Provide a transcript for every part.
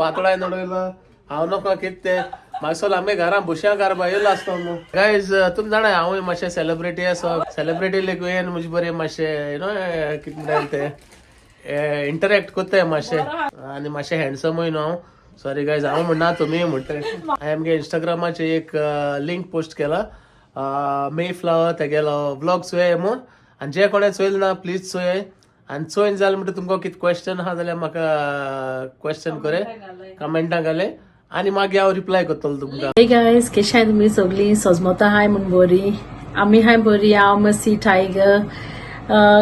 पातळाय नडयला हांव नको कितें तें म्हाका सोल आमगे घरां बुशा कारबा येयलो आसतो न्हू. गायज, तुमी जाणा हांवूय मातशें सेलिब्रिटी आसा. सेलिब्रिटी लेगून म्हजे बरें मातशें you know कितें म्हणटा तें, इंटरॅक्ट करताय मातशें आनी मातशें हँडसमूय न्हू हांव. सॉरी गायज, हांव म्हणना, तुमी म्हणटाय. हांवें आमगे इंस्टाग्रामाचेर एक लिंक पोस्ट केला, मे फ्लावर तेगेलो व्लॉग चोय म्हूण. आनी जे कोणें चोयलें ना, प्लीज चोय. आनी चोयन जालें म्हणटा, तुमकां कितें क्वेश्चन आहा जाल्यार म्हाका क्वेश्चन करे, कमेंटां घाले आनी मागीर हांव रिप्लाय करतलो तुमकां. हे गायज, केश हाय तुमी सगळीं? सजमता हाय म्हूण बरी, आमी हाय बरी. हांव मसी, टायगर.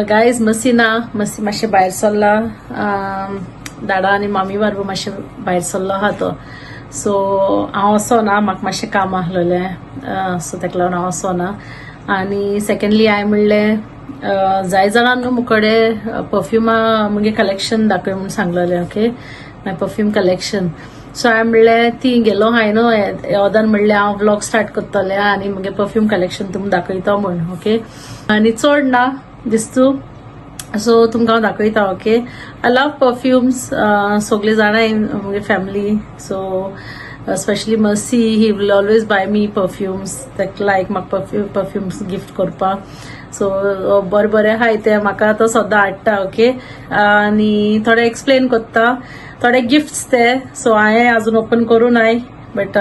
गायज, मसी ना, मसी मातशें भायर सरला. दाडा आनी मामी बारबो मातशें भायर सरलो आहा तो. सो हांव वचो ना, म्हाका मातशें काम आसलेलें, सो ताका लागून हांव वचो ना. आनी सेकंडली हांवें म्हणलें, जाय जाणां न्हू मुकडे परफ्युमा मुगे कलेक्शन दाखय म्हूण सांगलेलें, okay, my perfume collection. So हांवें म्हणलें, ती गेलो हांवें न्हू ओदान म्हणलें, हांव व्लॉग स्टार्ट करतलें आनी मुगे परफ्यूम कलेक्शन तुमकां दाखयता म्हूण, ओके. आनी चड ना दिसतू, सो तुमकां हांव दाखयता, ओके. I love perfumes. सगळीं जाणां मुगे family, so specially Mercy, he will always buy me perfumes. ताका लायक म्हाका परफ्युम्स गिफ्ट करपाक. सो बरें बरें आहाय ते, म्हाका तो सद्दां हाडटा, ओके. आनी थोडे एक्सप्लेन करता, थोडे गिफ्ट्स ते. सो हांवें अजून ओपन करूं नाय, बट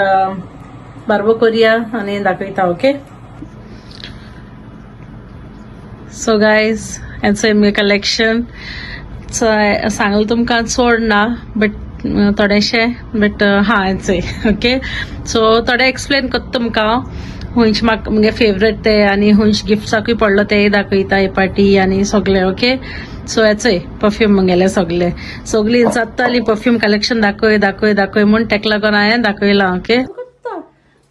बारबो करया आनी दाखयता, ओके. सो गायज, हेंचो मुगे कलेक्शन. सांगलें तुमकां, चड ना बट थोडेशें, बट हा हेंचय, ओके. सो थोडे एक्सप्लेन करता तुमकां हांव, खंयचे म्हाका मुगे फेवरेट ते आनी खंयचे गिफ्ट्साकूय पडलो तेय दाखयता हे पाटी आनी सगळे, ओके. सो हेचय परफ्यूम मुगेले. सगळे सगळीं जाताली, परफ्यूम कलेक्शन दाखय दाखय दाखय म्हूण, तेका लागून हांवें दाखयलां, ओके.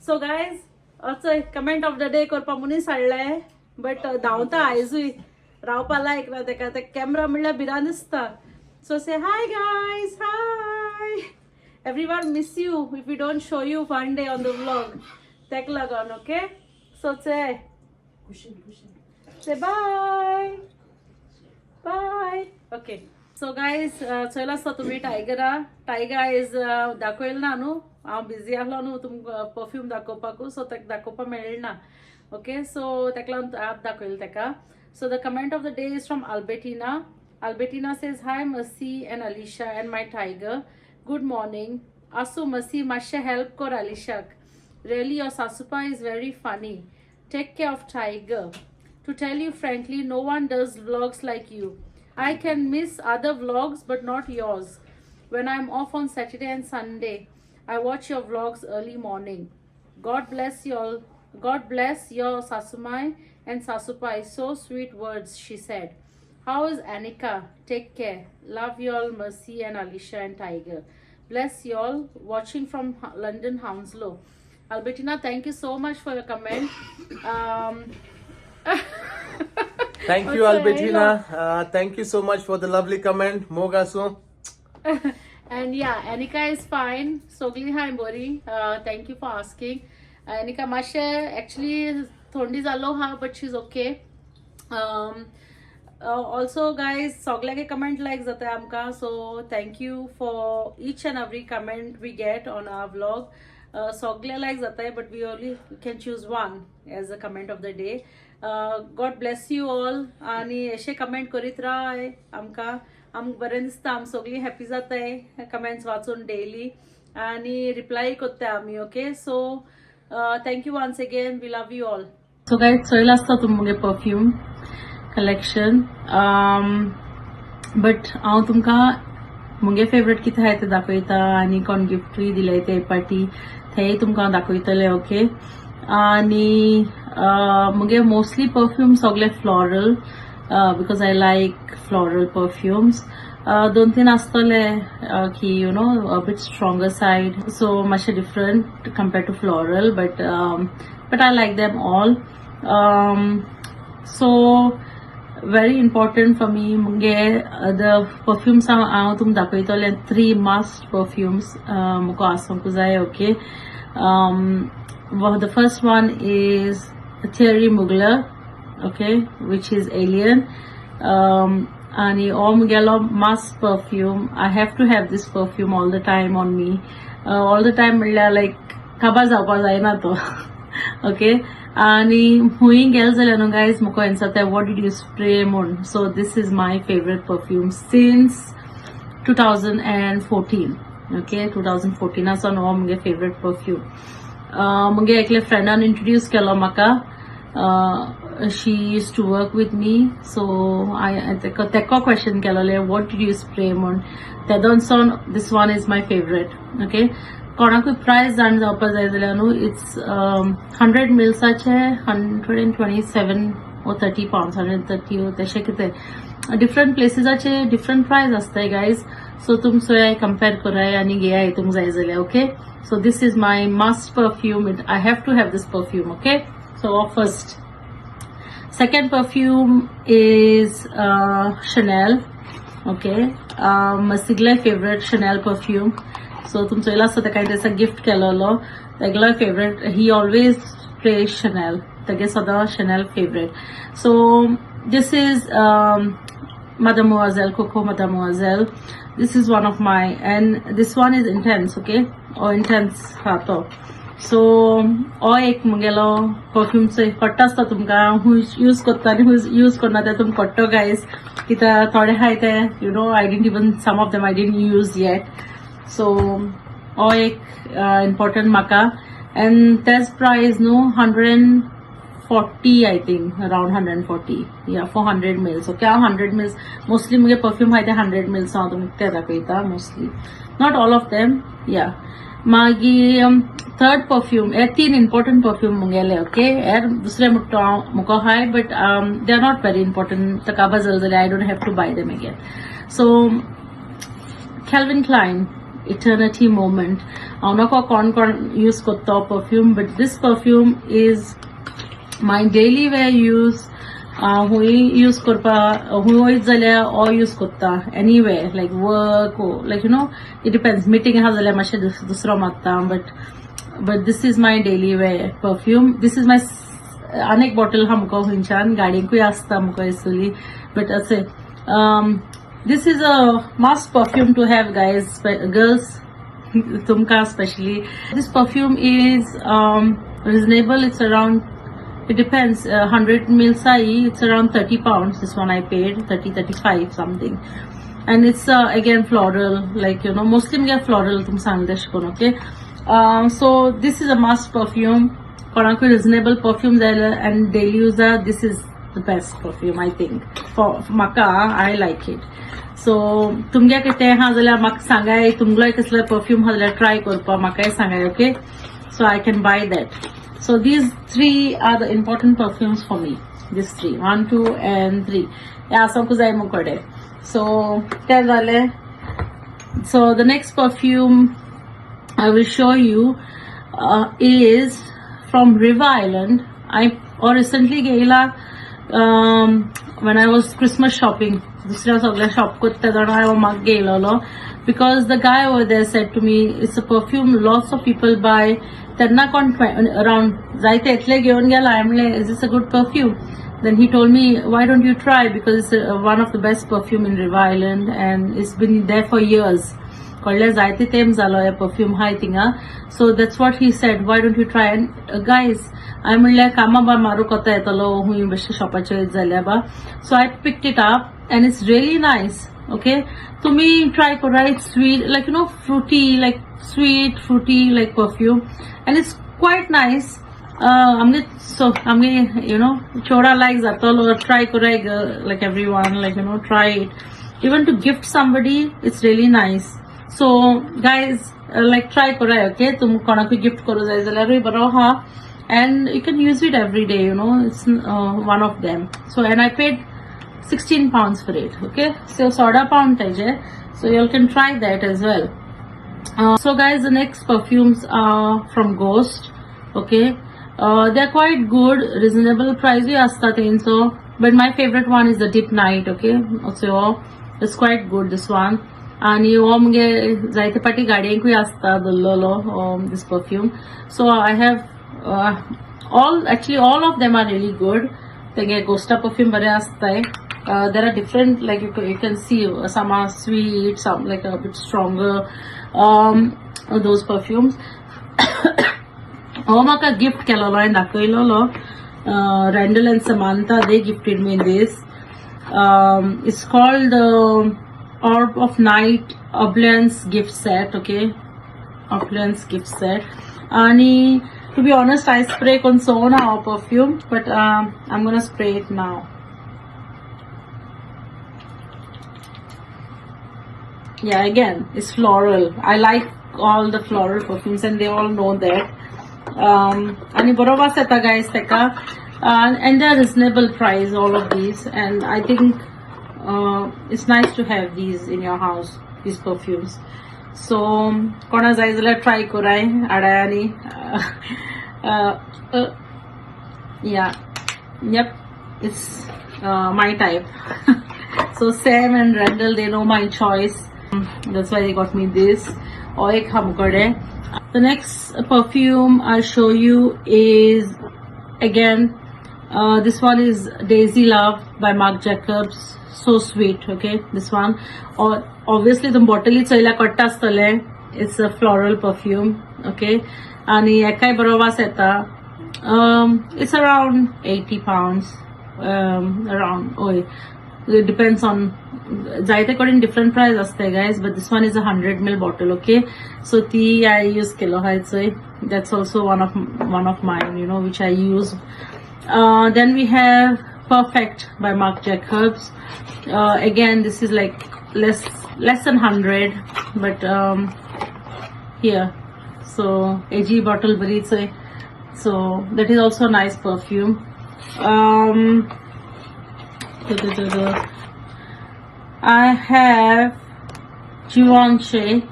सो गायज, अचय कमेंट ऑफ the day करपा मनीस हाडले, बट धांवता आयजूय, रावपा लायक ना तेका. ते कॅमरा म्हणल्यार भिरांत दिसता. So say hi, guys. Hi everyone, miss you if you don't show you one day on the vlog. तेका लागून, okay. So say say bye bye, okay. So guys, चोयला आसता तुमी टायगरा. टायगर आयज दाखयलें ना न्हू, हांव बिजी आहलो न्हू तुमकां परफ्यूम दाखोवपाकू, सो ताका दाखोवपाक मेळ्ळें ना, ओके. सो ताका लागून आतां दाखयलें ताका. So the comment of the day is from Albertina. Albertina says, "Hi Mercy and Alisha and my tiger. Good morning." आसूं मसी, मातशें हेल्प कर अलिशाक. Really, your sasupa is very funny. Take care of Tiger. To tell you frankly, no one does vlogs like you. I can miss other vlogs, but not yours. When I'm off on Saturday and Sunday, I watch your vlogs early morning. God bless you all. God bless your sasumai and sasupai. So sweet words, she said. How is Anika? Take care. Love you all, Mercy and Alicia and Tiger. Bless you all. Watching from London, Hounslow." Albertina, thank you so much for your comment. Thank you, Albertina. Thank you so much for the lovely comment. मोग आसूं. And yeah, Anika is fine. सगळी हाय बरी. Thank you for asking. Anika मातशें actually थंडी जालो हा, but she is okay. Also guys, सगळ्याके comment लायक जाता आमकां, so thank you for each and every comment we get on our vlog. सगळे लायक जाताय, but we only can choose one as a comment of the day. God bless you all. आनी अशे comment करीत राय आमकां, आमकां बरें दिसता, आमी सगळीं हॅपी जाताय कमेंट्स वाचून डेली आनी रिप्लाय करता आमी, okay. So thank you once again. We love you all. So guys, चोयला आसता तुमी मुगे परफ्यूम कलेक्शन, बट हांव तुमकां मुगे फेवरेट कितें आहाय तें दाखयता आनी कोण गिफ्टूय दिले ते पाटी तेय तुमकां हांव दाखयतलें, ओके. आनी मुगे मोस्टली परफ्यूम सगळे floral, because I like floral perfumes. दोन तीन आसतले की bit stronger side, so मातशें different compare to floral, but I like them all. So very important for me, मुगे the perfumes हांव तुमकां दाखयतलें, थ्री मस्ट परफ्युम्स म्हाका आसूंक जाय, okay. The first one is Thierry Mugler, okay, which is Alien. आनी हो मुगेलो must perfume. I have to have this perfume all the time on me, all the time म्हणल्यार लायक काबार जावपाक जायना तो, ओके. आनी हुंय गेले जाल्यार न्हू गायज, म्हाका विचारता, "What did you spray?" म्हूण. So this is my favourite perfume since 2014, okay. 2014 सावन हो मुगे फेवरेट परफ्यूम. मुगे एकले फ्रेंडान इंट्रोड्यूस केलो म्हाका. She used to work with me, so I तेका question केलोले, "What did you spray?" म्हूण. तेदोनसून this one is my favourite, okay. कोणाकूय प्रायस जाण जावपा जाय जाल्यार न्हू, it's 100 मिल्साचे 127 or 30 pounds, 130 तशें कितें. डिफरंट प्लेसीसाचे डिफरंट प्रायस आसताय गायज, सो तुम चोयाय, कंपेर कराय आनी घेयाय तुमकां जाय जाल्यार, okay. So this is my must perfume. I have to have this perfume, okay. So first, second perfume is Chanel, okay. सगळे फेवरेट शनेल परफ्यूम. सो तुमचो येयला आसता तेका तेचा गिफ्ट केलेलो, तेगलो favourite. He always spray Chanel. तेगे सदां Chanel favourite. So this is Mademoiselle, Coco Mademoiselle. This is one of my, and this one is intense, okay, or intense हा तो. सो हो एक मुगेलो परफ्यूमचो कळटा आसता तुमकां, खूंय यूज करता आनी खूंय यूज करना ते तुमकां कळटा गायज, कित्याक थोडे आहाय ते I didn't even, some of them I didn't use yet. So हो एक इम्पॉर्टंट म्हाका. एंड तेच प्रायस न्हू 140, I think around 140, yeah, for 100 mils, okay. हांव 100 मिल्स मोस्टली मुगे परफ्यूम आहाय ते 100 मिल्स हांव तुमकां ते दाखयता mostly, not all of them, yeah. मागीर थर्ड परफ्यूम, हे तीन इम्पॉर्टंट परफ्यूम मुगेले, ओके. हे दुसरे म्हणटा हांव मुको आहाय, but they are not very important. ताका जालें जाल्यार I don't have to buy them again. So Calvin Klein Eternity Moment. हांव नको कोण कोण यूज करता perfume, but this perfume is my daily wear use. हुंय यूज करपा हुंय वयत जाल्यार हो यूज करता, anywhere, like work, like it depends. Meeting आहा जाल्यार मातशें दुसरो मारता, but this is my daily wear perfume. This is my आनीक बॉटल आहा मुको खंयच्यान गाडयेकूय आसता मुको इसली. बट अशें this is a must perfume to have, guys, girls, तुमकां specially. This perfume is reasonable. It's around, it depends, 100 mils I it's around 30 pounds. This one I paid 30, 35 something, and it's again floral, like mostly मुगे floral तुमकां सांगले तशें करून, okay. So this is a must perfume. कोणाकूय reasonable perfume जाय and daily use, this is the best perfume, I think, for म्हाका. I like it. So तुमगे कितें आहा जाल्यार म्हाका सांगाय. तुमगेलो कसलो परफ्यूम आहा जाल्यार ट्राय करपाक म्हाकाय सांगाय, okay, so I can buy that. So these three are the important perfumes for me, these three, one, two and three. हे आसूंक जाय मुकडे. सो तें जालें. So the next perfume I will show you is from River Island. I or recently गेला when I was Christmas shopping. दुसऱ्या सगळ्या shop करता जाणा हांव म्हाका गेलोलो, because the guy over there said to me, "It's a perfume lots of people buy." तेन्ना कोण around जायते येतले घेवन गेला. हांवें म्हणलें, "Is this a good perfume?" Then he told me, "Why don't you try? Because it's one of the best perfume in River Island and it's been there for years." कळ्ळें, जायते तेंप जालो हे परफ्यूम हाय थिंगा. So that's what he said, "Why don't you try?" And guys, हांवें म्हणल्यार कामा बा मारू कोता येतलो हुंय बेश्टे शॉपाचेर जाल्यार बा. So I picked it up and it's really nice, okay. तुम्ही ट्राय करा. It's sweet, like fruity, like sweet fruity like perfume, and it's quite nice. आमगे सो आमगे you know चोडा लायक जातलो. ट्राय कराय, like everyone, like try it. Even to gift somebody, it's really nice. So guys, like try कराय, okay. तुम कोणाकूय gift करूं जाय जाल्यारूय बरो आहा and you can use it every day. It's one of them. So, and I paid 16 pounds for it, okay. So 16 pound तेजे. So you all can try that as well. So guys, the next perfumes are from Ghost, okay. They're quite good, reasonable price बी आसता तेंचो, but my favorite one is the Deep Night, okay. So it's quite good, this one. आणि हो मुगे जायते पाटी गाडयेकूय आसता दवरलेलो this perfume. So I have all, actually all of them are really good. तेगे गोस्टा perfume बरे आसताय. There are different, like you can see some are sweet, some like a bit stronger, those perfumes. हो म्हाका gift केलेलो, हांवें दाखयलेलो. Randall and Samantha, they gifted me this. It's called Orb of Night Opulence gift set, okay? Opulence gift set. आणि to be honest, I spray करून चोवना हो perfume, but I am gonna spray it now. Yeah, again, it's floral. I like all the floral perfumes and they all know that. आणि बरो वास येता guys तेका, and they are reasonable price, all of these, and I think it's nice to have these in your house, these perfumes. So कोणा जाय जाल्यार try कराय हाडाय. आनी yeah, yep, it's my type. So Sam and Randall, they know my choice, that's why they got me this. हो एक आमकडे. The next perfume I'll show you is again, this one is Daisy Love by Marc Jacobs. So sweet, okay, this one. Or obviously the bottle चोयल्या कळटा आसतलें, it's a floral perfume, okay? आणि हेकाय बरो वास येता. It's around £80, around. हय, it depends on, जायते कडेन different प्रायस आसता guys, but this one is a 100 ml bottle, okay? So ती I use केलो आहा चोय. That's also one of mine which I use. Then we have Perfect by Marc Jacobs. Again, this is like less than 100, but here, so AG bottle बरीच आहे. So that is also a nice perfume. I have Givenchy.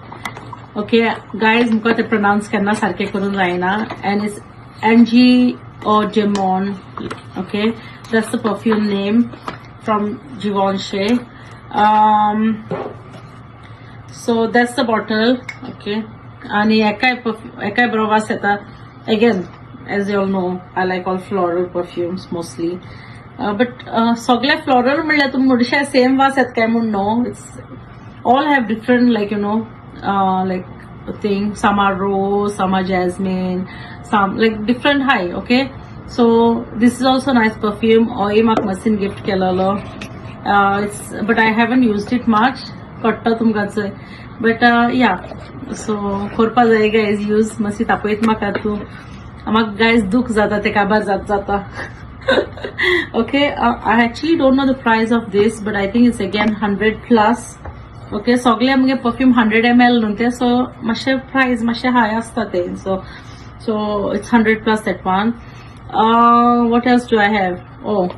Okay, guys, मुका ते pronounce केन्ना सारकें करून जायना, and it's Angie or Demon. Okay, that's the perfume name from Givenchy. So that's the bottle, okay? आणि एकाय एकाय बरो वास येता. Again, as you all know, I like all floral perfumes mostly, but सगळे फ्लोरल म्हणल्यार तुमी म्हणशे सेम वास येता काय म्हूण, no, it's all have different, like like thing. Some are rose, some are jasmine, some like different high, okay? So this is also nice perfume. होय म्हाका machine gift केलेलो. It's, but I haven't used it much, कळटा तुमकां. But या, so करपा जाय guys use. मातशी तापयत म्हाका तूं. म्हाका गायज दुख जाता ते काबार जात जाता. Okay, I actually don't know the price of this, but I think it's again 100 plus, okay? सगळे आमगे परफ्यूम 100 ml न्हू ते, सो मातशे प्रायस मातशे हाय आसता ते. So it's 100 plus, that one. What else do I have? Oh,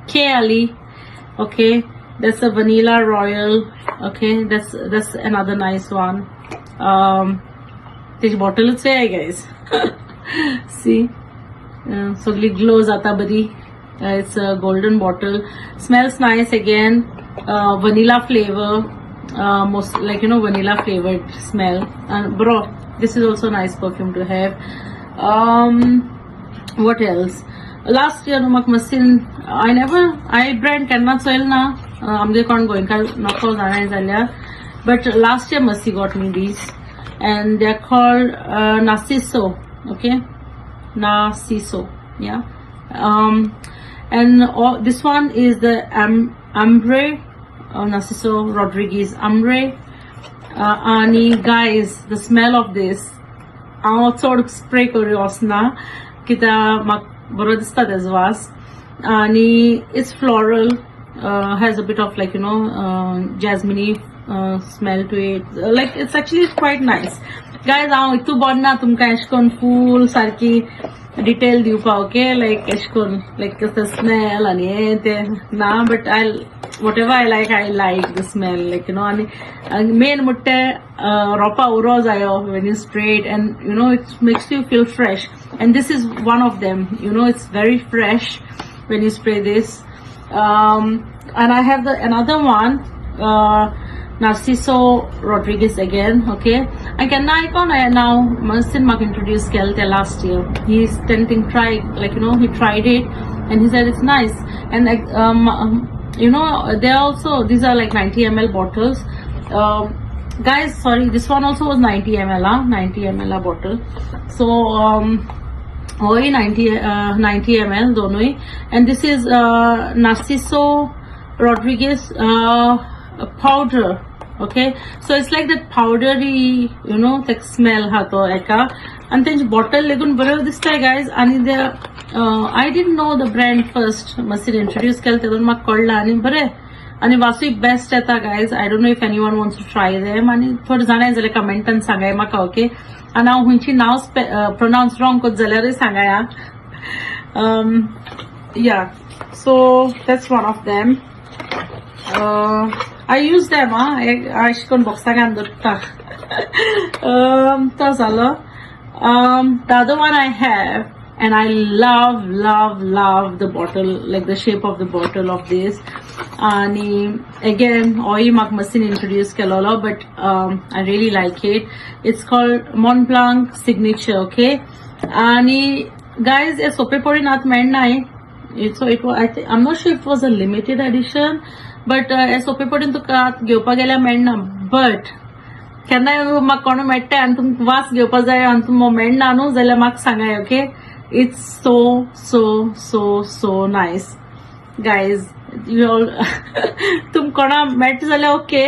Kayali, okay, that's a Vanilla Royal, okay? That's another nice one. तेजी बॉटलच आहे गायज. सी, सगळी ग्लो जाता बरी. It's a golden bottle, smells nice again, vanilla flavor, most like vanilla flavored smell. And bro, this is also nice perfume to have. What else? Last year म्हाका machine, I never, I brand केन्ना चोयल ना, आमगे कोण गोंयकार नको जाणाय जाल्यार, but last year Masi got me these and they are called Narciso, okay? Narciso, yeah. And all, this one is the Ambre, Narciso Rodriguez Ambre. आणि guys, the smell of this, हांव चड स्प्रे करूं वचना कित्याक म्हाका बरो दिसता तेजो वास. आणि it's floral, has a bit of like jasmine smell to it. Like, it's actually quite nice, guys. हांव इतू बोर ना तुमकां एशें करून फूल सारकी डिटेल दिवपा, ओके? लायक एशें करून लायक स्मेल आनी हें तें ना, but I, whatever I like, I like the smell, like आनी मेन म्हणटा ते रोपा उरो जायो when you spray it, and it makes you feel fresh, and this is one of them. It's very fresh when you spray this. And I have the another one, Narciso Rodriguez again, okay? I can icon I now Masin Mark introduced केल last year. He's tending try, like he tried it. And he said it's nice. And like they also, these are like 90 ml bottles. Guys, sorry, this one also was 90 ml, 90 ml bottle. So वही 90 ml दोनों ही. And this is Narciso Rodriguez powder. Okay, so it's like that powdery, like smell हा तो एका. आणि तेंची bottle लेगून बऱ्यो दिसताय गायज. आणि ते I didn't know the brand first, machine introduce केलें तेतून म्हाका कळ्ळां. आनी बरें आनी वासूय बेस्ट येता guys. I don't know if anyone wants to try them. आनी थोडे जाणाय जाल्यार कमेंटान सांगाय म्हाका, ओके? आनी हांव खंयची नांव प्रोनावन्स रॉंग करत जाल्यारूय सांगाय. Yeah, so that's one of them. I use them. हा, अशें करून बॉक्साक घालून दवरता. तो जालो. The other one I have, and I love, love, love the bottle, like the shape of the bottle of this. आणि again होय म्हाका मसीन इंट्रोड्यूस केलोलो, but I really like it. It's called Mont Blanc Signature, okay? आणि guys, हे सोपे पडून आतां मेळनाय. So it I I am not sure it was a limited edition, but हे सोपे पडून तुका आतां घेवपाक गेल्यार मेळना. बट केन्नाय म्हाका कोण मेळटा आनी तुमकां वास घेवपा जाय आनी तुमकां मेळना न्हू जाल्यार म्हाका सांगाय, okay? It's so, so, so, so nice, guys. You तुम कोणा मेळटा जाल्यार ओके,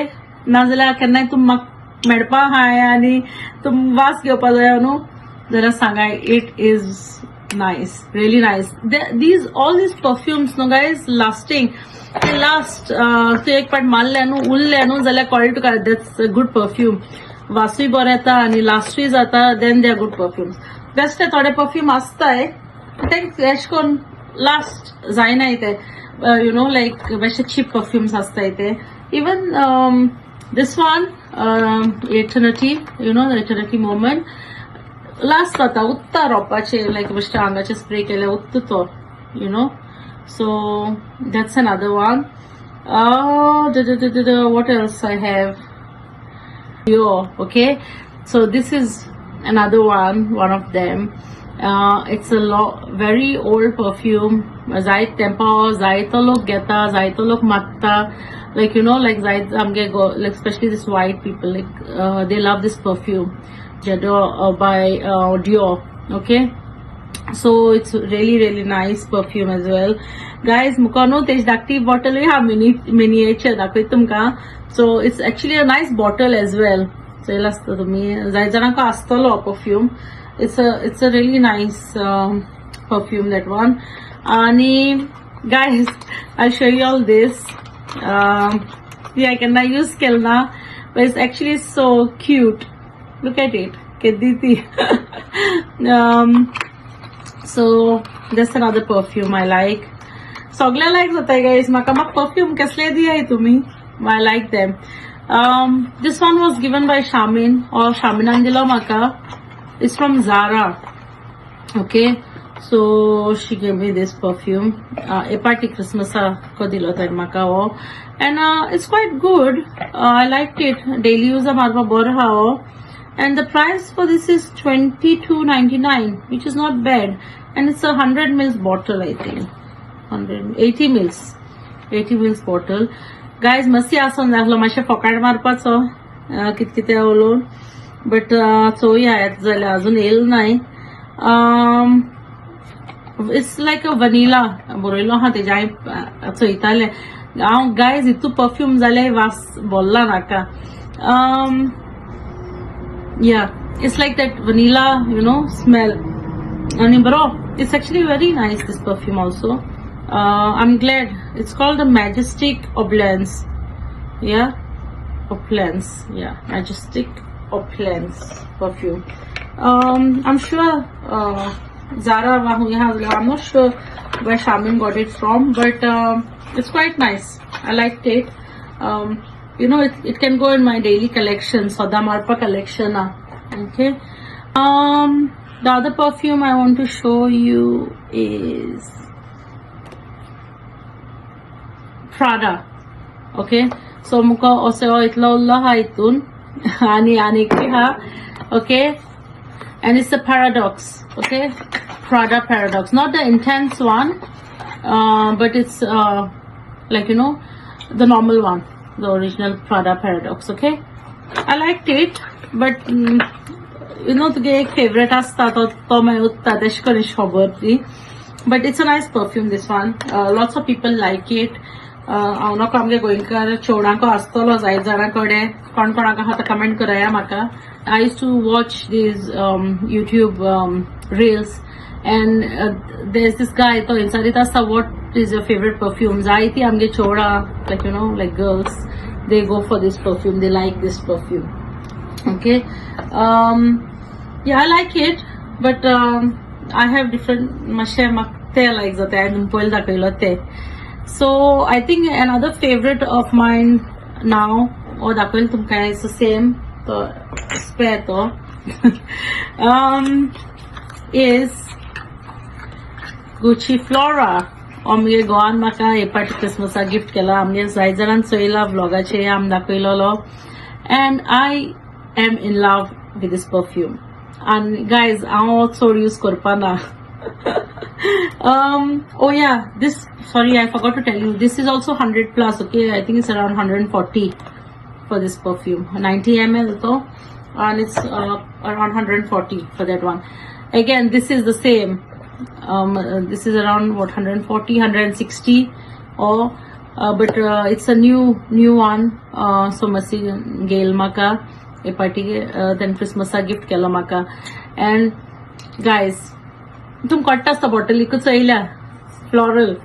नाजाल्यार केन्नाय तुम म्हाका मेळपा आहाय आनी तुम वास घेवपा जाय न्हू जाल्यार सांगाय. It is nice, really nice. These all these perfumes, no guys, lasting. ते लास्ट तूं एक पाट मारले न्हू, उरले न्हू जाल्यार कळटा तुका that's a good perfume. वासूय बरो येता आनी लास्टूय जाता, then they are good perfumes. बेश्टे थोडे परफ्यूम आसताय, ते एशें करून लास्ट जायनाय ते, you know like बेश्टे चीप परफ्युम्स आसताय ते. Even this one, Eternity, Eternity Moment, last जाता, उत्ता रोपाचे, लायक बेश्टे आंगाचे स्प्रे केले उत्ता तो. So that's another one. What else I have? Yo, okay, so this is another one, one of them. It's a very old perfume. जायत तेंपा जायतो लोक घेता, जायतो लोक मागता, like like जायत आमगे, like especially this white people, like they love this perfume, J'adore by Dior, okay? So it's really, really nice perfume as well, guys. मुका न्हू तेजी धाकटी बॉटलूय आहा, मिनी मिनिएचर, दाखयता तुमकां. So it's actually a nice bottle as well. चोयला आसता तुमी, जाय जाणांक आसतलो perfume. It's a really nice perfume, that one. आणि guys, I show you all this. ती हांवें केन्ना यूज केल ना, but it's actually so cute. Look at it, केदी ती. So that's another perfume I like. सगळे लायक जाता गायज म्हाका. म्हाका परफ्यूम कसले दियाय तुमी, I like them. This one was given by Shamin, or शामिनान दिलो म्हाका. It's from Zara, okay? So she gave me this perfume. A party क्रिसमसाक दिलो ताणें म्हाका हो, and it's quite good. I like it. Daily use मारपा बरो आहा हो. And the price for this is 22.99, which is not bad, and it's a 100 mils bottle, I think 180 mils, 80 mils bottle. Guys, मस्ती आसोन जाय मातशें फोकाट मारपाचो, कित कितें उलोवन, बट चोवया येता जाल्यार. अजून येयल नाय. It's like a vanilla बरयलो आहा तेज्या. हांवें चोयतालें हांव गायज, हितू परफ्यूम जाल्यार वास बोल्ला नाका. Yeah, it's like that vanilla smell. आणि बरो, it's actually very nice, this perfume also. I am glad. It's called the Majestic Opulence. Yeah, Opulence, yeah, Majestic Opulence perfume. I'm sure Zara, I'm not sure where Shamin got it from, but it's quite nice. I liked it. It can go in my daily collection, Sada Marpa collection. Okay. The other perfume I want to show you is Prada. Okay. So मुका असो इतलो उरलो हा हितून आनी आनीकय हा, okay? And it's a Paradox, okay? Prada Paradox, not the intense one. But it's like the normal one, the original Prada Paradoxe. Okay, I liked it, but तुगे एक फेवरेट आसता, तो तो मागीर उत्ता, तेश करून खबर ती. But it's a nice perfume, this one. Lots of people like it. हांव नको आमगे गोंयकार चेवडांको आसतलो जायत जाणां कडेन. कोण कोणाक आहा तो कमेंट करया म्हाका. I used to watch these YouTube reels and there is this guy, तो विचारीत आसता, "What is your favourite perfume?" जायती आमगे चेवडां, like like girls, they go for this perfume, they like this perfume. Okay, yeah, I like it, but I have different, मातशें म्हाका ते लायक जाता, हांवें पयलीं दाखयलो ते. So I think another favourite of mine now, हो दाखयलो तुमकां, it's same, तो स्प्रे तो is Gucci Flora. आमगे गोवान म्हाका हे पाटी क्रिसमसाक गिफ्ट केला. आमगे जायत जाणान चोयला व्लॉगाचे, आम दाखयलेलो, and I am in love with this perfume. आनी गायज, हांव चड यूज करपा ना. Oh yeah, this, sorry, I forgot to tell you, this is also 100 plus. Okay, I think it's around 140 for this perfume, 90 ml though, and it's around 140 for that one. Again, this is the same. This is around what, 140, 160 or but it's a new one. So masi गेल म्हाका हे पाटी then क्रिसमसाक gift केलो म्हाका. And guys, तुमकां कळटा आसता, bottle एकूच चोयल्या, floral.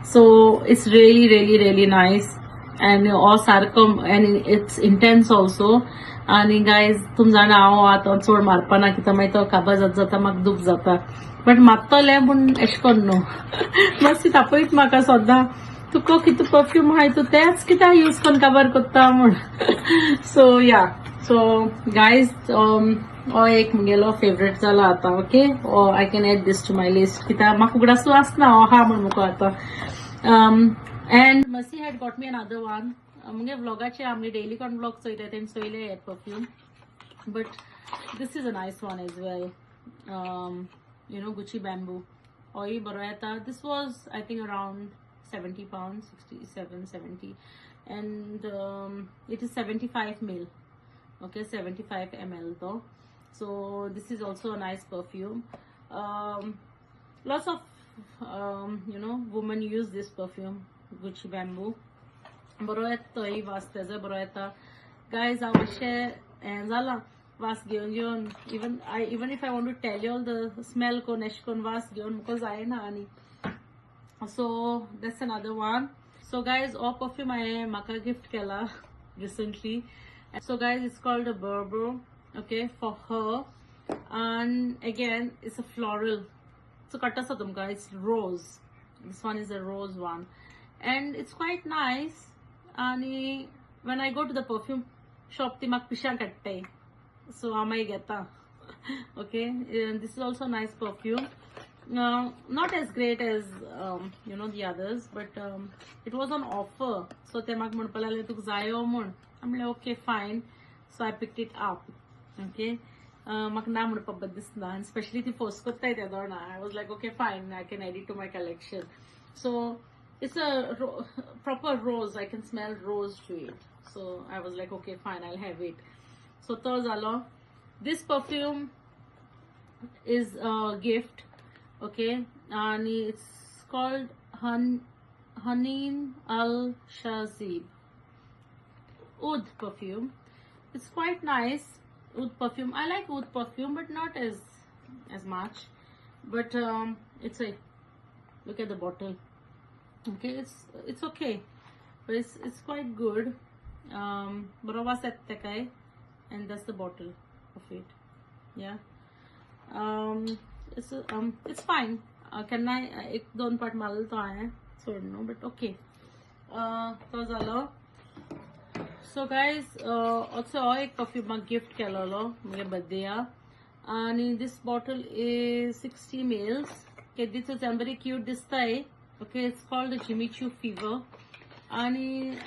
So it's really, really, really nice and हो सारको and it's intense also. आनी गायज, तुम जाणा, हांव आतां चड मारपाना, कित्याक मागीर तो काबार जाता जाता म्हाका दूख जाता. बट मारतलें, पूण एशें करून न्हू. मातशी तापयत म्हाका सद्दां, तुका कितें परफ्यूम आहाय, तूं तेच कित्याक यूज करून काबार करता म्हूण. सो या, सो गायज, हो एक मुगेलो फेवरेट जाला आतां. Okay, I can add this to my list, कित्याक म्हाका उगडासूय आसना हो आहा म्हूण मुको आतां. And Masi had got me another one. मुगे व्लॉगाचे, आमगे डेली कोण व्लॉग चोयता तेणी चोयले हे perfume, but this is a nice one as well, Gucci Bamboo. होय बरो येता. This was, I think, around £70, 67, 70, and it is 75 mil. Okay, 75 ml though. So this is also a nice perfume. Lots of women use this perfume, Gucci Bamboo. बरो येता तोय वास, तेजो बरो येता. गायज, हांव मातशें हें जालां वास घेवन घेवन. Even if I want to tell you all the smell कोन, एशें कोन्न वास घेवन म्हाका जायना. आनी so that's another one. So guys, हो परफ्यूम हांवें म्हाका गिफ्ट केला recently. So guys, it's called a Berber, okay, for her, and again it's a floral. So कळटा आसा तुमकां, it's rose. This one is a rose one and it's quite nice. आणि when I go to the perfume shop, ती म्हाका पिशां काडटाय, so हांव मागीर घेता. Okay, this is also nice perfume, not as great as the others, but it was on offer, so ते म्हाका म्हणपाक लागले, तुका जायो म्हूण. म्हणलें, okay, fine. So I picked it up. Okay, म्हाका ना म्हणपाक बरें दिसना आनी स्पेशली ती फोर्स करताय त्या दोणां. I was like, "Okay, fine, I can add it to my collection." So it's a proper rose. I can smell rose to it. So I was like, "Okay, fine, I'll have it." So तो जालो. This perfume is a gift, okay, and it's called Haneen Al Shazib oud perfume. It's quite nice oud perfume. I like oud perfume, but not as much. But it's a, look at the bottle. Okay, it's okay, but it's quite good. बरो वास येता तेकाय, and that's the bottle of it. Yeah, it's fine. केन्नाय एक दोन पाट मारलो तो हांवें, चड न्हू, बट ओके, तो जालो. सो गायज, also हो एक परफ्यूम म्हाका गिफ्ट केलोलो मुगे बर्थडेया, आनी this bottle is 60 mils. केदीच बरी क्यूट दिसताय. Okay, it's called the Jimmy Choo Fever आणि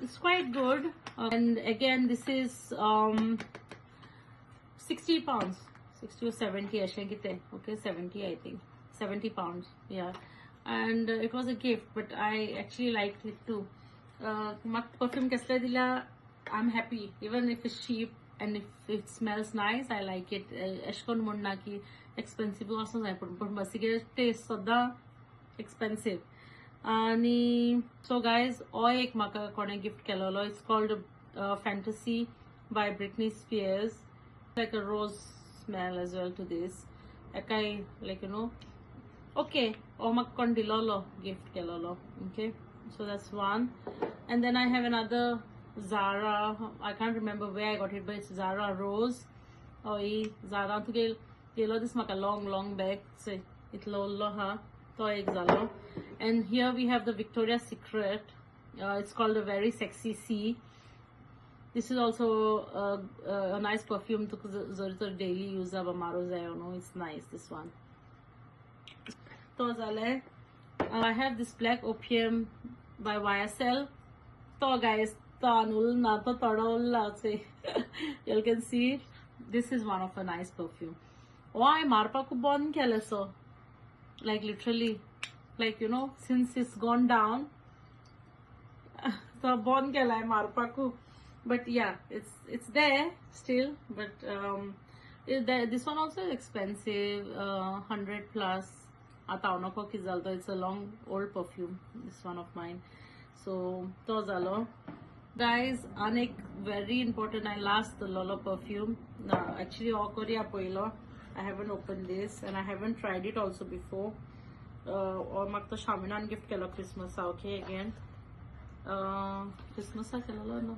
it's quite good. And again, this is £60, 60 or 70 अशें कितें. Okay, 70, I think, £70, yeah. And it was a gift, but I actually like it too. म्हाका perfume कसले दिल्यार I am happy, even if it's cheap and if it smells nice, I like it. अशें करून म्हणना की expensive आसूं जाय, पूण पूण मातशे टेस्ट सद्दां एक्सपेन्सिव. आणि सो गायज, हो एक म्हाका कोणें गिफ्ट केलेलो. It's called Fantasy by Britney Spears, like a rose smell as well to this. एकाय लायक you know, okay, हो म्हाका कोण दिलोलो, gift केलोलो. Okay, so that's one. And then I have another Zara. I can't remember way I got it, but it's Zara rose. हय, झारा तुगे गेलो दीस म्हाका लॉंग लॉंग बॅग इतलो उरलो आहा, तो एक जालो. And here we have the Victoria Secret. It's called the Very Sexy C. This is also a nice perfume. तुका जर तर डेली यूज जावपा मारो जाय न्हू, it's nice, this one. तो जालें. I have this Black Opium by YSL. तो गायज, तो आनूल ना, तो थोडो उरला. You can see, this is one of a nice perfume. हो हांवें मारपाकू बंद केलें. So like literally, like since it's gone down, तो बंद केलाय मारपाकू. But yeah, it's there still, but this one also is expensive, 100 plus. आतां हांव नको कितें जालो तो. It's a long old perfume, this one of mine. So तो जालो गायज. आनी एक व्हेरी इम्पॉर्टंट हांवें लास्ट दवरलेलो परफ्यूम. एक्चुअली हो करया पयलो. I haven't open this and I haven't tried it also before. हो म्हाका तो शामिनान गिफ्ट केलो क्रिसमसा. ओके, अगेन क्रिसमसा केलेलो न्हू,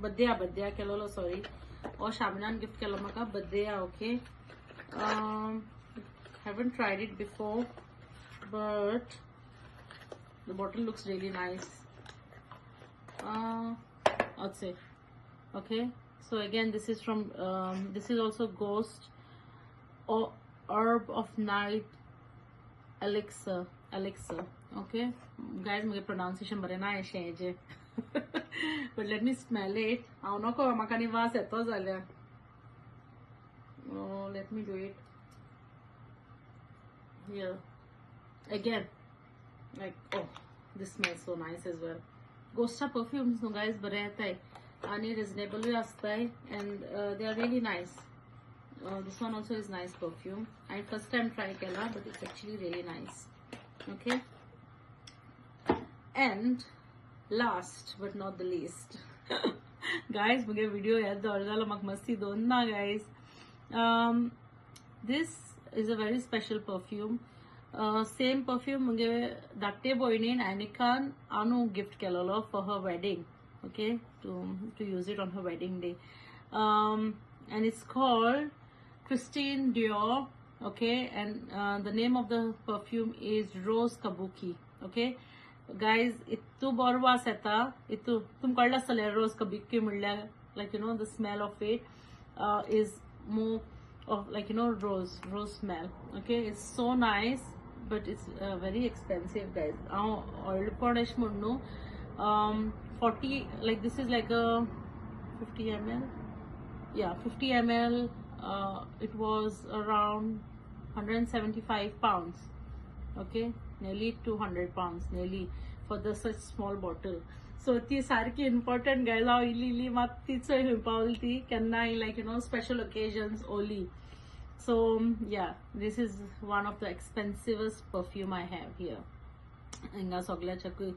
बड्डेया, बड्डेया केलेलो, सॉरी. हो शामिनान गिफ्ट केलो म्हाका बड्डेया. Okay, haven't tried it before, but the bottle looks really nice, I'd say. Okay, so again, this is from this is also Ghost or Herb of Night Elixir, Elixir. Okay guys, मुगे pronunciation बरें ना अशें हेजें, but let me smell it. हांव नको, म्हाका आनी वास येतो जाल्यार. Oh, let me do it here again. Like, oh, this smells so nice as well. Ghosta perfumes न्हू guys, बरे येताय आणि रिजनेबलूय आसताय and they are really nice. This one also is nice perfume. I first time try केला, but it's actually really nice. Okay, and last but not the least, guys, मुगे video याद दवर जालो म्हाका मस्ती दोन ना. Guys, this is a very special perfume. Same perfume मुगे धाकटे भयणीन एनिकान आनू गिफ्ट केलेलो for her wedding, okay, to use it on her wedding day, and it's called Christian Dior, okay, and the name of the perfume is Rose Kabuki. Okay guys, इतू बरो वास येता इतू. तुमकां कळ्ळें आसतलें रोज कबुकी म्हणल्यार, like the smell of it is more of like rose smell. Okay, it's so nice, but it's very expensive, guys. हांव व्हडलेपण अशें म्हण न्हू, 40, like this is like a 50 ml, yeah, 50 ml. It was around £175, okay, nearly £200 nearly for the such small bottle. So ती सारकी important guys. हांव इल्ली इल्ली मात ती चोय खंय पावली ती केन्नाय, like special occasions only. So yeah, this is one of the expensivest perfume I have here हिंगा सगळ्याच्याकूय.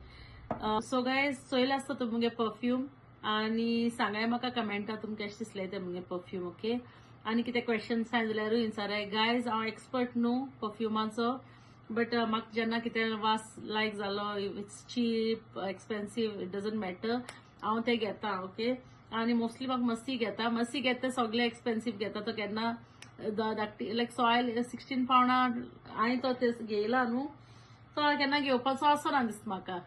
सो गायज, चोयले आसता तुमी मुगे परफ्यूम आनी सांगाय म्हाका कमेंटा तुमकां कशें दिसले ते मुगे परफ्यूम. ओके, आनी कितें क्वेश्चन्स आहा जाल्यारूय विचाराय. गायज, हांव एक्सपर्ट न्हू परफ्युमाचो, बट म्हाका जेन्ना कितें वास लायक जालो, it's cheap, expensive, it doesn't matter, हांव ते घेता. ओके, आनी मोस्टली म्हाका मस्ती घेता, मस्ती घेता, सगळे एक्सपेन्सीव घेता. तो केन्ना धाकटी लायक सॉयल 16 पावंडा हांवें तो ते घेयला न्हू, तो केन्ना घेवपाचो आसना दिसता म्हाका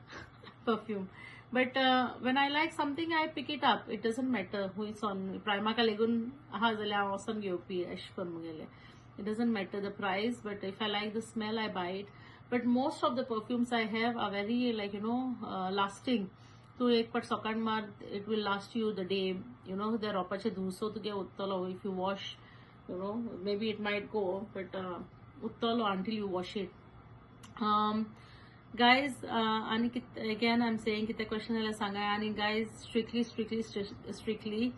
perfume. But when I like something, I pick it up. It doesn't matter हुंयसोन, प्रायमाका लेगून आहा जाल्यार हांव वचोन घेवपी अशें करून मुगेलें. It doesn't matter the price, but if I like the smell, I buy it. But most of the perfumes I have are very like lasting. तूं एक पाट सकाळ मार, it will last you the day. त्या रोपाचे धुसो तुगे उत्तलो. If you wash, maybe it might go, but उत्तलो until you wash it. Guys, आनी again I am saying, कितें question जाल्यार सांगाय. आनी guys, strictly, strictly, strictly,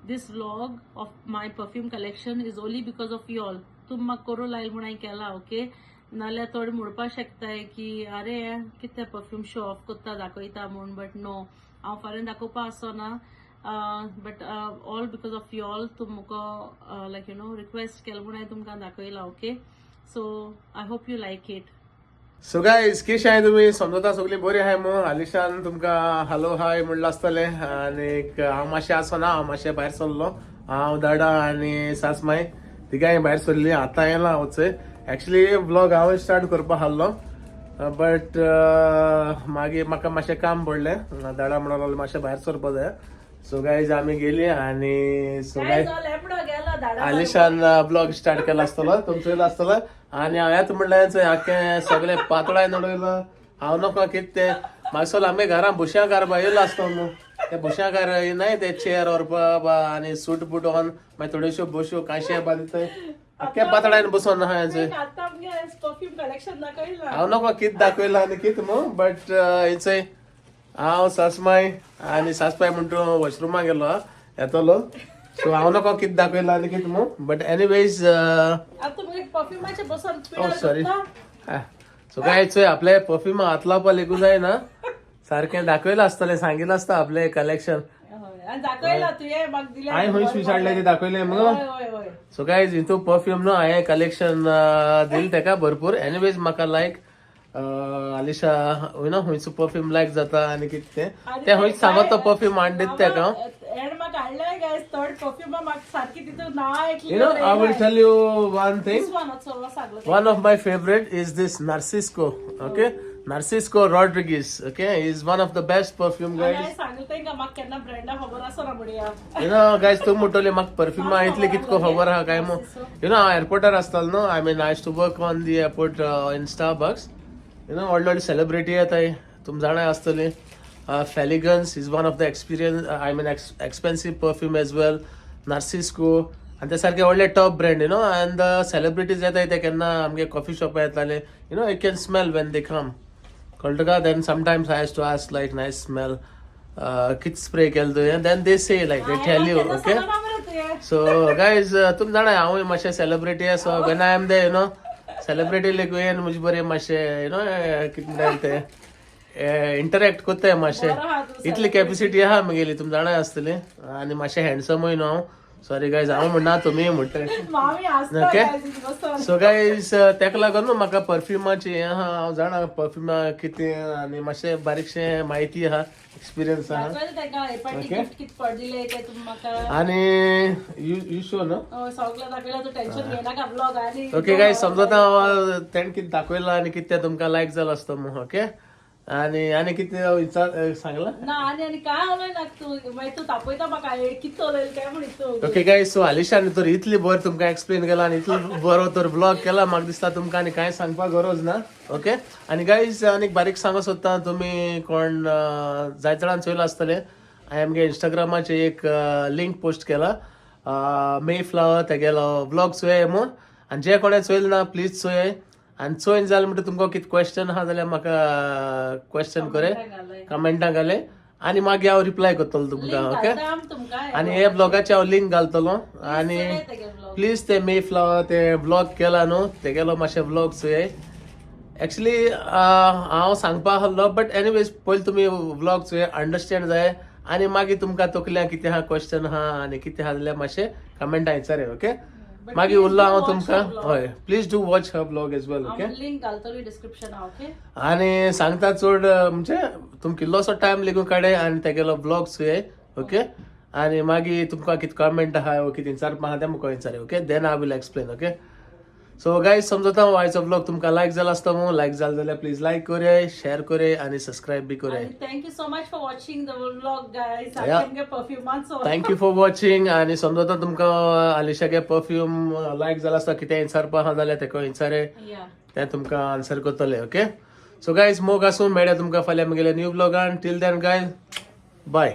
this vlog of my perfume collection is only because of y'all. तुम म्हाका करूं लायल म्हूण हांवें केला, ओके? नाल्यार थोडे म्हणपाक शकताय की अरे, कितें परफ्यूम शो ऑफ करता, दाखयता म्हूण. बट नो, हांव फाल्यां दाखोवपा आसना, but all because of y'all. तुम म्हाका लायक you know request केलें म्हूण हांवें तुमकां दाखयला, okay? So I hope you like it. So guys, कशें आहाय तुमी? समजता सगळीं बरी आहाय मू. आलिशान तुमकां हॅलो हाय म्हणलां आसतलें. आनीक हांव मातशें आसना, हांव मातशें भायर सरलो. हांव, दाडा आनी सासमाय तिगांय भायर सरली. आतां येयला हांव चोय. एक्चुली व्लॉग हांव स्टार्ट करपा आहलो, बट मागीर म्हाका मातशें काम पडलें. दाडा म्हणून लागलो मातशें भायर सरपा जाय. सो गायज, आमी गेली आनी सो गायज, लेमडो गेलो दाडा. आलिशान ब्लॉग स्टार्ट केला आसतलो, तुमचो येयलो आसतलो. आनी हांव येता म्हणल्यार आख्खें सगळें पातळाय उडयलो. हांव नको कितें तें म्हाका आमी घरा बुशाकार बा येयलो आसतो न्हू, ते बुशाकार नाय, ते चेअर व्हरपा बा आनी सूट बूट ऑन, मागीर थोड्योश्यो बश्यो कांशे बा दिताय. आख्खे पातळायन बसोन आहा. आतां आमगे परफ्यूम कलेक्शन दाखयला. हांव नको कितें दाखयलां आनी कितें मू, बट हेचय हांव, सासमाय आनी सासपाय म्हणटा वॉशरुमा गेलो, येतलो. सो हांव नको कितें दाखयलां आनी कितें मू, बट एनिवेज. आतां तुमगे परफ्युमाचे बसून. Oh, sorry. सो काय चोय, आपले परफ्यूम हात लावपा लेगून जायना. सारकें दाखयलां आसतलें, सांगितलं आसता आपलें कलेक्शन. आनी दाखयला तुवें म्हाका दिलें. हांवें खंय विचारलें ते दाखयलें मगो. हय हय हय सो गायज, हितू परफ्यूम न्हू हांवें कलेक्शन दिलें तेका भरपूर. एनिवेज, म्हाका लायक आलिशा you know खंयचो परफ्यूम लायक जाता आनी कितें तें, तें खंयच सांगत तो परफ्यूम हाडून दिता तेका हांव. एण म्हाका हाडलें गायज थर्ड परफ्यूम, म्हाका सारकी तितून नांव आयकली. You know, I will tell you one thing. सांगलो. One of my favorite is this Narcisco. Okay, Narcisco Rodriguez. Okay, is one of the best perfume, guys. हांवें सांगलें तांकां, म्हाका केन्ना ब्रँडा खबर आसना म्हणया. You know, guys, तूं म्हणटली म्हाका परफ्युमा इतली कितको खबर आहा काय मू. You know, हांव एअरपोर्टार आसतालो न्हू, I mean, I to work on the airport in Starbucks. व्हडले व्हडले सेलिब्रिटी येताय, तुम जाणाय आसतली. Felagans is one of the experience, I mean, expensive perfume as well. Narcisco आनी ते सारके व्हडले top brand, and the celebrities येताय ते केन्ना आमगे कॉफी शॉपार येताले. You can smell when they come, कळटा तुका? Then sometimes I has to ask like, "Nice smell, कित स्प्रे केलं तुवें?" Then they say like, they tell you, okay? So guys, तुम जाणा हांवूय मातशें सेलिब्रिटी आसा. When I am there, celebrity लेगून म्हजे बरें मातशें you know कितें म्हणटा ते, इंटरॅक्ट करताय मातशें. बरो आहा तूं. इतली कॅपॅसिटी आहा म्हगेली, तुम जाणा आसतली. आनी मातशें हँडसमूय न्हू हांव. सॉरी गायज, हांव म्हणना, तुमी म्हणटाय. मामी आसता. Okay. Guys, बसून. सो गायज, तेका लागून न्हू म्हाका परफ्युमाची हें आहा. हांव जाणा परफ्युमा कितें आनी मातशें बारीकशें म्हायती आहा, एक्सपिरियन्स आहा. दाखयलें ताका हे पाटी. Okay. Gift कित पडलें ते तुमी म्हाका. आनी you you show न्हू. हय, सगळें दाखयलां. तूं टेन्शन घेयनाका ब्लॉग आनी. ओके गायज, समजता हांव तेणें कितें दाखयलां आनी कितें तें तुमकां लायक जालो आसतो मू. ओके, आनी आनी कितें विचार सांगलां? ना, आनी आनी काय उलयना तूं. मागीर तूं तापयता म्हाका, हे कितें उलयलें काय म्हण तूं. ओके गायज, सो आलिशान तर इतली बरें तुमकां एक्सप्लेन केला आनी इतलो बरो तर ब्लॉग केला, म्हाका दिसता तुमकां आनी कांय सांगपाक गरज ना. ओके, आनी गायज, आनी बारीक सांगूंक सोदता, तुमी कोण जायते जाणान चोयलां आसतलें, हांवें आमगे इंस्टाग्रामाचेर एक लिंक पोस्ट केला, मे फ्लावर तेगेलो ब्लॉग चोयाय म्हूण. आनी जे कोणें चोयलें ना, प्लीज चोयाय. आनी चोयन जालें म्हणटकीर तुमकां कितें क्वेश्चन आहा जाल्यार म्हाका क्वेश्चन करे, कमेंटां घाले आनी मागीर हांव रिप्लाय करतलो तुमकां, ओके? तुमकां. आनी हे ब्लॉगाचे हांव लिंक घालतलो आनी प्लीज ते मे फ्लावर ते ब्लॉग केला न्हू, तेगेलो मातशें ब्लॉग चोयाय. एक्चुली हांव सांगपा आहलो, बट एनिवेज, पयलीं तुमी ब्लॉग चोय, अंडरस्टँड जाय आनी मागीर तुमकां तकल्या कितें आहा, क्वेश्चन आहा आनी कितें आहा जाल्यार मातशें कमेंटां विचारे, ओके? मागीर उरलो हांव तुमकां. हय, please do watch her vlog as well, okay? Link घालतली डिस्क्रिप्शन, ओके? आनी सांगता चड म्हणजे तुमकां इल्लोसो टायम लेगून काडे आनी तेगेलो ब्लॉग चोयाय, ओके? आनी मागीर तुमकां कितें कमेंट आहा वो कितें विचारपा आहा तें म्हाका विचारे, okay? Then I will explain, okay? So guys, समजता हांव आयचो ब्लॉग तुमकां लायक जाला आसतो मू. लायक जालो जाल्यार प्लीज लायक करयाय, शेअर करयाय आनी सबस्क्रायब बी करयाय. Thank you so much for watching the vlog, guys. आमगे परफ्युमाचो. Thank you for watching. आनी समजता तुमकां आलिशागे परफ्यूम लायक जाला आसता. कितें विचारपा आहा जाल्यार तेका विचारे, तें तुमकां आन्सर करतले, ओके? सो गायज, मोग आसूं. मेळया तुमकां फाल्यां म्हगेल्या new ब्लॉगान. Till then guys, bye.